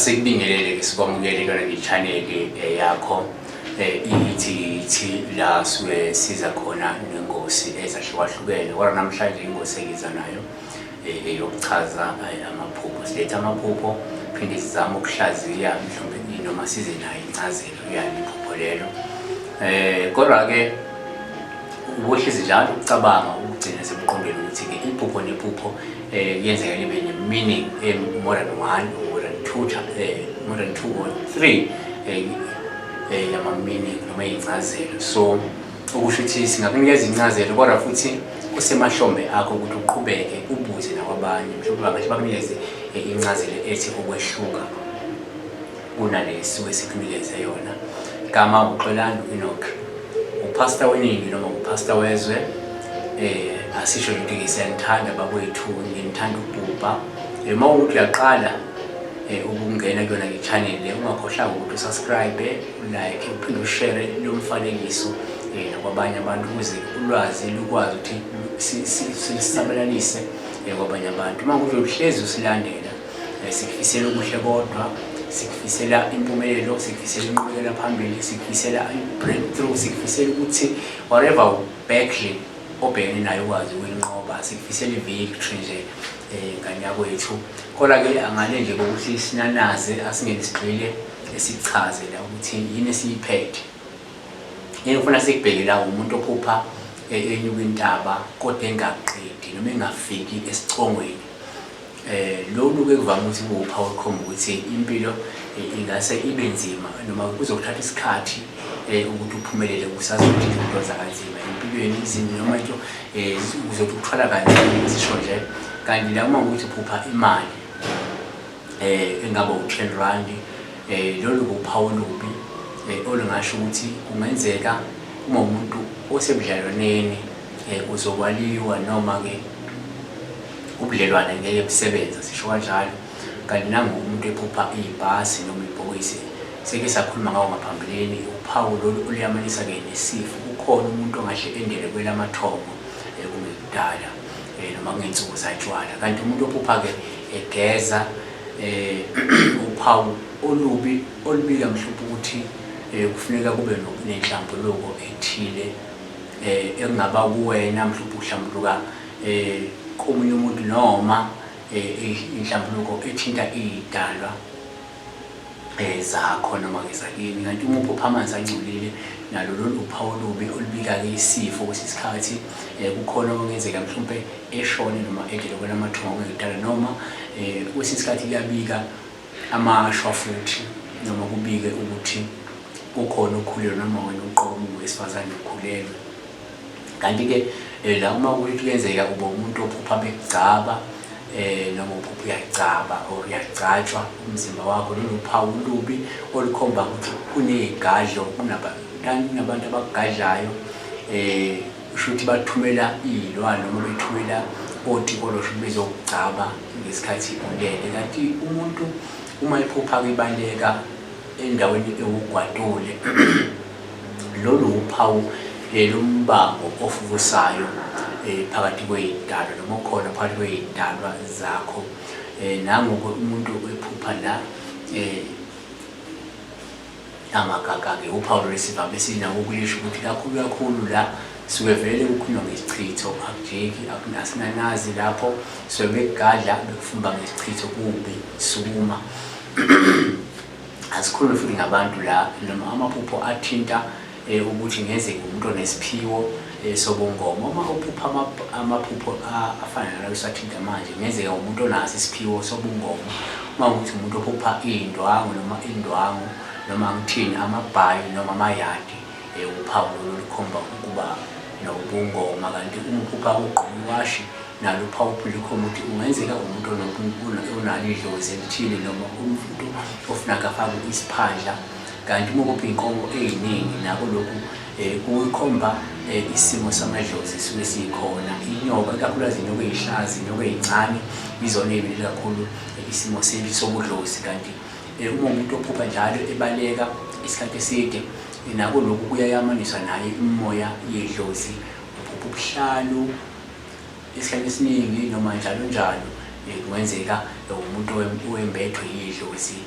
Sikubingelele-ke sikwamukele kuyona le-channel yakho iyithi yithi la suke siza khona nengosi ezahlukahlukene, kodwa namhlanje ingosi engiza nayo eyokuchaza amaphupho. Siletha amaphupho phinde sizame ukuhlaziya mhlawumbe noma size nayo incazelo yalo iphupho lelo. Kodwa-ke ubohlezi njalo ukucabanga ukugcina semqondweni ukuthi-ke iphupho nephupho kuyenzeka libe ne-meaning more than one or more than two, more than two or three yama-meaning noma iy'ncazelo. So okusho ukuthi singakunikeza incazelo, kodwa futhi kusemahlombe akho ukuthi uqhubeke ubuze nakwabanye, mhlawumbe bangahle bakunikeze incazelo ethi ukwehluka kunale esuke sikunikeze yona. Igama uXolani u-Enoch, uphasta weningi noma uphasta wezwe. Asisho nje ukuthi siyanithanda bakwethu, nginithanda ukubhubha. Uma ukuthi uyaqala ukungena kuyona le channel le, ungakhohlwa ukuthi usubscribe, ulike, uphinde ushare lo mfanekiso nakwabanye abantu ukuze ulwazi lukwazi ukuthi sisabalalise kwabanye abantu. Uma ukuthi uhlezi usilandela, sikufisela okuhle kodwa, sikufisela impumelelo, sikufisela inqubekela phambili, sikufisela i-breakthrough, sikufisela ukuthi whatever battle obhekene nayo ukwazi ukuyinqoba, sikufisela i-victory nje ngane yakwethu. Kodwa-ke angale nje kokuthi sinanaze, asingene sigxile esichaze la ukuthi yini esiyiphethe. Engifuna sikubheke la umuntu ophupha enyuka intaba kodwa engaqedi noma engafiki esicongweni. Lolu-ke kuvame ukuthi kube uphawu olukhomba ukuthi impilo ingase ibe nzima noma kuzokuthatha isikhathi ukuthi uphumelele, kusazothi udonsa kanzima empilweni izinto noma into uzothi ukuthwala kanzima sisho nje. Kanti la uma ukuthi uphupha imali engaba u-10 rand, lolu uphawu olubi olungasho ukuthi kungenzeka uma umuntu osebudlelwaneni uzokwaliwa noma-ke ubudlelwane ngeke busebenze, sisho kanjalo. Kanti nangu umuntu ephupha ibhasi noma ibhokisi, seke sakhuluma ngawo ngaphambilini, uphawu lolu oluyamanisa-ke nesifo. Kukhona umuntu ongahle endele kwelamathongo kungekudala noma kungensuku zatshwala. Kanti umuntu ophupha-ke egeza, uphawu olubi olubika mhlawumbe ukuthi kufuneka kube nenhlambuluko ethile ekungaba kuwena, mhlawumbe uhlambuluka komunye umuntu noma inhlambuluko ethinta iy'dalwa zakho noma-ke zakini. Kanti uma uphupha amanzi angcolile, nalo lolu uphawu olubi olubika-ke isifo kwesinye isikhathi. Kukhona okungenzeka mhlawumpe eshone noma edele kwelamathongo kungekudala, noma kwesinye isikhathi kuyabika amashwa futhi, noma kubike ukuthi kukhona ukukhulelwa noma wena uqobo uma ungowesifazane ukhulelwe. Kanti-ke la uma kuyenzeka uba umuntu ophupha bekugcaba noma uphupha uyagcaba or uyagcatshwa umzimba wakho, lolu phawu olubi olukhomba ukuthi kuney'gadlo, kunabantu abakugadlayo, kusho ukuthi bathumela iy'lwane noma bethumela otikoloshe bezokugcaba ngesikhathi ulele. Kanti umuntu uma ephupha-ke ebaleka endaweni ewugwadule, lolu uphawu lombango ofufusayo phakathi kwey'dalwa noma okhona phakathi kwey'dalwa zakho. Nangu-ke umuntu ephupha la amagaga-ke, uphawu lolu esivame sinako ukulisho ukuthi kakhulu kakhulu la suke vele kukhulunywa ngesichitho, akujiki, asinanazi lapho suke bekugadla bekufumba ngesichitho, kubi, sukuma. Asikhulume futhi ngabantu la noma amaphupho athinta ukuthi ngenzeka umuntu onesiphiwo sobungoma. Uma uphupha amaphupho afana nalawo esathinta manje, kungenzeka umuntu onaso isiphiwo sobungoma. Uma ukuthi umuntu ophupha iy'ndwangu noma indwangu noma ngithini amabhayi noma amayadi, uphawu lolu olukhomba ukuba nobungoma. Kanti uma uphupha ugqoke iwashi, nalo uphawu lukhomba ukuthi kungenzeka umuntu onalo idlozi elithile noma umuntu ofuna afake isiphandla. Kanti uma uphupha iy'nkomo ey'ningi, nako lokhu kukhomba isimo samadlozi esuke sikhona. Inyoka, ikakhulukazi inyoka ey'hlaza, inyoka ey'ncane, izona ey'melele kakhulu isimo sobudlozi. Kanti uma umuntu ophupha njalo ebaleka isikhathi eside, nako lokhu kuyayamaniswa naye imimoya yedlozi. Uphupha ubuhlalu isikhathi esiningi noma njalo njalo, kungenzeka umuntu owembethwe yidlozi.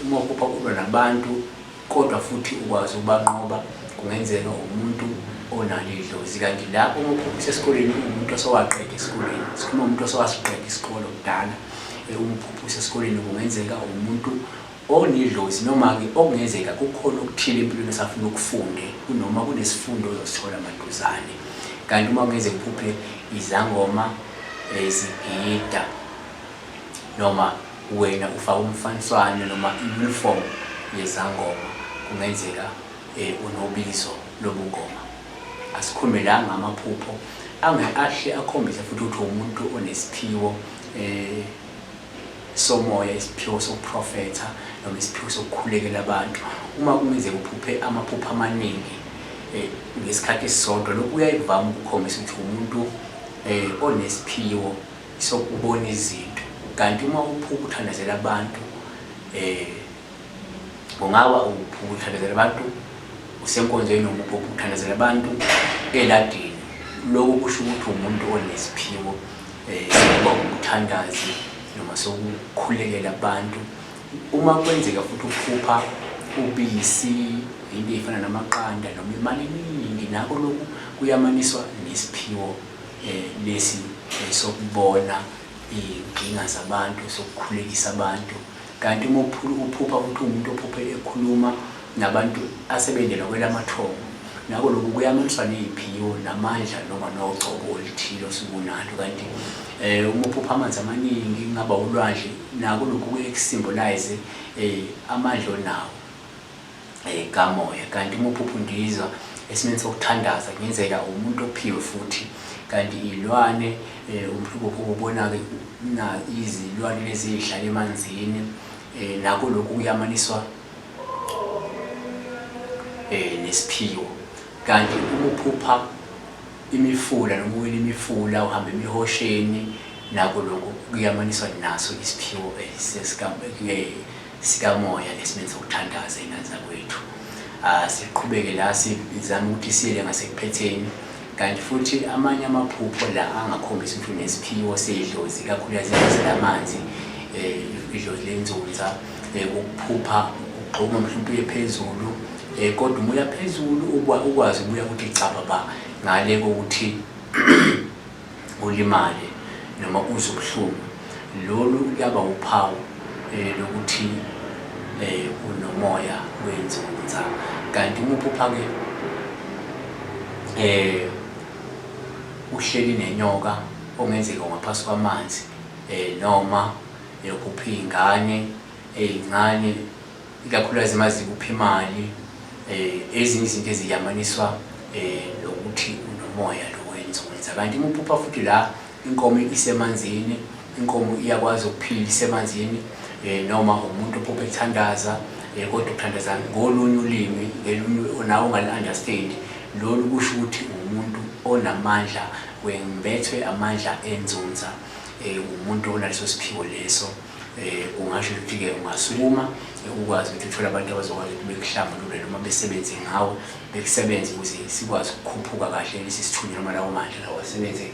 Uma uphupha ulwa nabantu kodwa futhi ukwazi ukubanqoba kungenzeka umuntu onalo idlozi. Kanti lapho uma uphupha usesikoleni uwumuntu osowaqeda esikoleni, sikhuluma umuntu osowasiqeda isikolo kudala. Uma uphupha usesikoleni kungenzeka umuntu onedlozi noma-ke okungenzeka kukhona okuthile empilweni osafuna ukufunde kunoma kunesifundo ozosithola maduzane. Kanti uma kungenzeka uphuphe izangoma zigida noma wena ufake umfaniswano noma i-uniform yezangoma kungenzeka unobizo lobungoma. Asikhulume la ngamaphupho ahle akhombise futhi ukuthi umuntu onesiphiwo somoya, isiphiwo sokuprofetha noma isiphiwo sokukhulekela abantu. Uma kungenzeka uphuphe amaphupho amaningi ngesikhathi esisodwa, lokhu kuyaye kuvame ukukhombisa ukuthi umuntu onesiphiwo sokubona izinto. Kanti uma uphupha uthandazela abantu, kungaba uphupha uthandazela abantu usenkonzweni noma uphupha uthandazela abantu eladini, lokhu kusho ukuthi umuntu onesiphiwo sokuba umthandazi noma sokukhulekela abantu. Uma kwenzeka futhi uphupha ubisi, into ey'fana namaqanda noma imali eningi, nako lokhu kuyamaniswa nesiphiwo lesi sokubona iy'nkinga zabantu, sokukhulekisa abantu. Kanti uma uphupha ukuthi uwumuntu ophuphe ekhuluma nabantu asebendela kwelamathongo, nako lokhu kuyamaniswa ney'phiwo namandla noma nogcobo oluthile osuke unalo. Kanti uma uphupha amanzi amaningi, kungaba ulwandle, nako lokhu kuye kusymbolize amandla onawo kamoya. Kanti uma uphupha undiza esimeni sokuthandaza, kungenzeka umuntu ophiwe futhi. Kanti iy'lwane, umhlubuko ubona-ke izilwane lezi ey'hlala emanzini, nako lokhu kuyamaniswa nesiphiwo. Kanti uma uphupha imifula noma uwela imifula, uhamba emihosheni, nako lokhu kuyamaniswa naso isiphiwo sikamoya esimeni sokuthandaza ey'ngane zakwethu. Siqhubeke la sizame ukuthi siyele ngasekuphetheni. Kanti futhi amanye amaphupho la angakhombisa ukuthi unesiphiwo sedlozi, ikakhulukazi idlozi lamanzi, idlozi lenzunza, ukuphupha ugxuma mhlawumpe uye phezulu, kodwa uma uya phezulu ukwazi ukubuya ukuthi cababa ngale kokuthi ulimale noma uzwe ubuhlungu. Lolu kuyaba uphawu lokuthi unomoya wenzunza. Kanti uma uphupha-ke uhleli nenyoka okungenzeka ungaphansi kwamanzi noma uphupha iy'ngane ey'ncane, ikakhulukazi uma zikupha imali, ezinye izinto eziyamaniswa nokuthi unomoya lo wenzunza. Kanti uma uphupha futhi la inkomo isemanzini, inkomo iyakwazi ukuphila isemanzini, noma umuntu ophupha ethandaza, kodwa uthandaza ngolunye ulimi, ngelunye nawe ongali-understand, lolu kusho ukuthi umuntu onamandla, wembethwe amandla enzunza, umuntu onaleso siphiwo leso. Ungasho ukuthi-ke ungasukuma ukwazi ukuthi uthole abantu abazokwazi ukuthi bekuhlambulule noma besebenze ngawe, bekusebenze ukuze sikwazi ukukhuphuka kahle lesi sithunywa noma lawo mandla lawo asebenze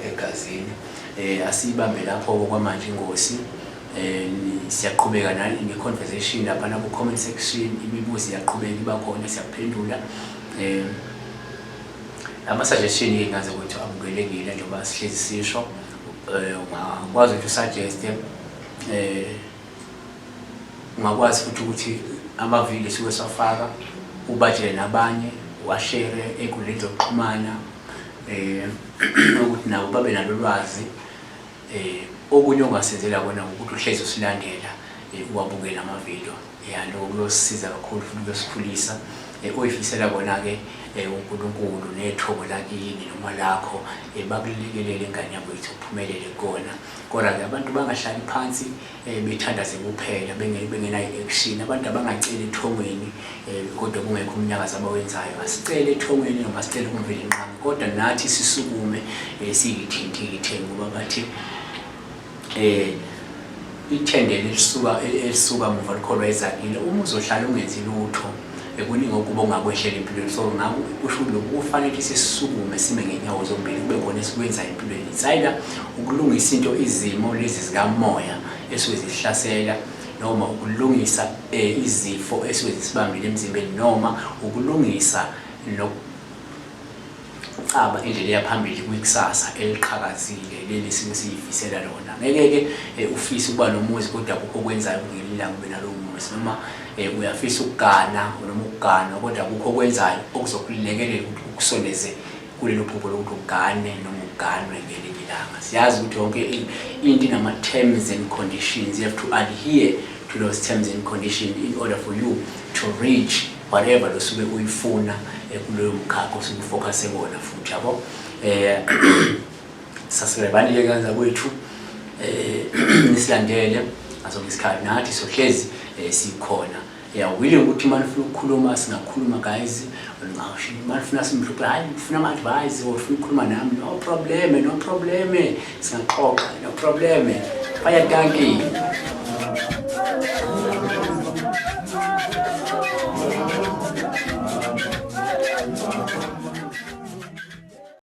egazini. Asiyibambe lapho-ke okwamanje ingosi. Siyaqhubeka ne-conversation laphana ku-comment section, imibuzo iyaqhubeka iba khona, siyaphendula. Ama-suggestion-ke ngaze kwethu amukelekile njengoba sihlezi sisho. Ungakwazi ukuthi usuggeste, ungakwazi futhi ukuthi amavidiyo esuke siwafaka ubatshele nabanye, uwashere ey'nkundleni zokuxhumana, ukuthi nabo babe nalo ulwazi. Okunye ongasenzela kona ukuthi uhlezi usilandela, uwabukele amavidiyo. Ya, lokho kuyosisiza kakhulu futhi kuyosikhulisa. Oyifisela kona-ke uNkulunkulu nethongo lakini noma lakho, bakulekelele ingane yakwethu uphumelele kukona. Kodwa-ke abantu bangahlali phansi bethandaze kuphela bengenayo i-action. Abantu abangaceli ethongweni kodwa kungekho umnyakazo abawenzayo. Asicele ethongweni noma sicele kuMvelinqangi, kodwa nathi sisukume siyithintithe, ngoba bathi ithendele elisuka muva likholwa izagile. Uma uzohlala ungenzi lutho, kuningi okuba ongakwehlela empilweni. So ngakho kusho ukuthi lokhu kufanele ukuthi sisukume sime ngenyawo zombili, kube khona esikwenzayo empilweni. It's either ukulungisa into, izimo lezi zikamoya esuke zihlasela, noma ukulungisa izifo esuke zisibambile emzimbeni, noma ukulungisa nokucaba indlela eya phambili kwikusasa eliqhakazile leli esuke siyifisela lona. Ngeke-ke ufise ukuba nomuzi kodwa akukho okwenzayo ngelinye ilanga ube nalowo muzi, noma uyafisa ukugana noma ukuganwa kodwa akukho okwenzayo okuzokulekelela ukuthi ukusondeze kulelo phupho lokuthi ugane noma uganwe ngelinye ilanga. Siyazi ukuthi yonke into inama-terms and conditions. You have to adhere to those terms and conditions in order for you to reach whatever losuke uyifuna kuloyo mkhakha osuke ufocuse kona futhi, yabo. Subscribe-ani-ke kanza kwethu, nisilandele ngaso isikhathi, nathi sohlezi sikhona. Yeah, willing ukuthi uma nifuna ukukhuluma singakhuluma, guys. Uma nifuna simhluphe, hayi, ngifuna ama-advice or ufuna ukukhuluma nami, no problem, no problem, singaxoxa, no problem. Baie dankie.